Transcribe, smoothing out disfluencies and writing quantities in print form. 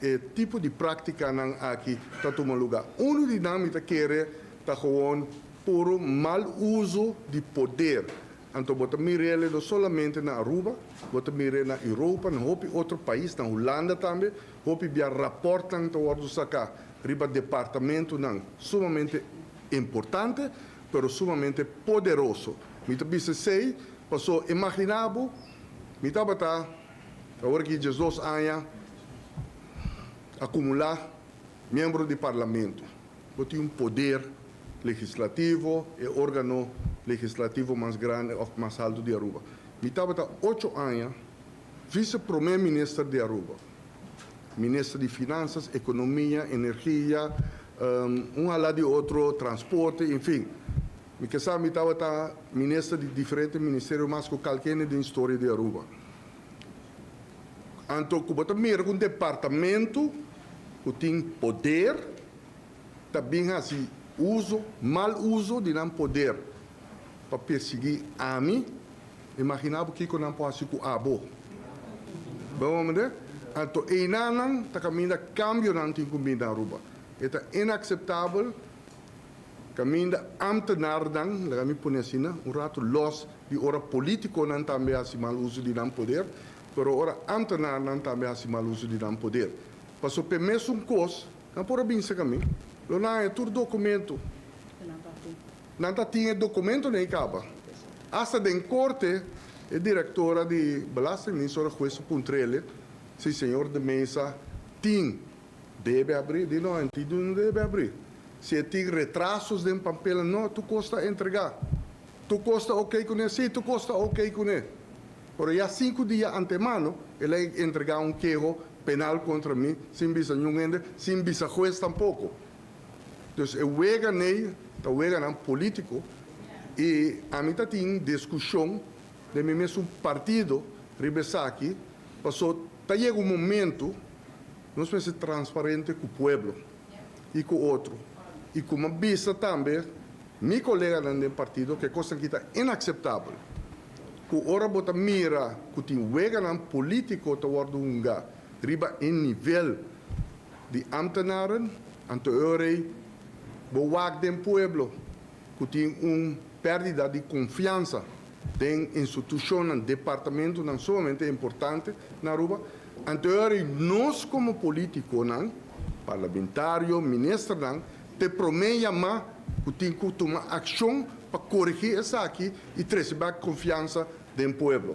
E tipo di práktikanan aki ta tuma lugá. Unu di nan mi ta kere ta gewoon puro mal uso di poder. Anto bo ta mir'el no solamente na Aruba, bo ta mir'é na Europa, na hopi otro pais, na Hulanda tambe, hopi bia rapòrtnan ta wòrdu saká riba departamentunan sumamente importante, pero sumamente poderoso. Mi ta bisa esei paso imaginá bo, mi tabata Awor ki 12 aña akumulá miembro di parlamento, bo tin un poder legislativo, e órgano legislativo mas grandi òf mas altu di Aruba. Mi tabata 8 aña vise promé minister di Aruba, minister di Finansas, Ekonomia, Energia, un hala di otro, transporte, enfin. Mi ke sa mi tabata minister di diferente ministerio mas ku kalkende den historia di Aruba. Anto ku bo ta mira ku un departamento ku tin poder ta bin hasi uso, mal uso di nan poder pa persiguí ami, imaginá bo kiko nan por hasi ku abo. Bo comprende? Anto einanan ta kaminda kambionan tin ku bin na Aruba. E ta inakseptabel. Kaminda ámtenarnan, laga mi pone asina, un ratu lòs di ora polítikonan tambe hasi mal uso di nan poder, pero ora ámtenarnan tambe hasi mal uso di nan poder. Pasobra p'e mesun kos, nan por a bin serka mi, lo nan haña tur dokumento. Nan ta tin e dokumentonan ei kaba. Asta den korte, e direktora di Belastingdienst ora hues a puntr'el si señor de Meza tin Debe abri? Di no, en ti no debe abri. Si e tin retrasos den pampelnan, no, tur kos ta entregá. Tur kos ta okey kuné? Sí, tur kos ta okey kuné. Pero ya 5 dia antemano el a entregá un keho penal kontra mi sin bisa niun hende, sin bisa hues tampoko. Dus e wega nei ta weganan polítiko i ami ta tin diskushon den mi mesun partido riba esaki, paso ta yega un momento nos mester transparente ku pueblo i ku otro. I komo a bisa tambe mi koleganan den partido ku e kosnan aki ta inakseptabel. Ku ora bo ta mira ku tin weganan polítiko ta wòrdu hunga riba e nivel di ámtenaren, anto e ora ei bo wak den pueblo ku tin un pèrdida di konfiansa den institushonnan, departamentonan sumamente importante na Aruba. Anto e ora ei nos komo polítikonan, parlamentario, ministernan, ta e promé yamá ku tin ku tuma akshon pa koregí esaki i trese bèk konfiansa den pueblo.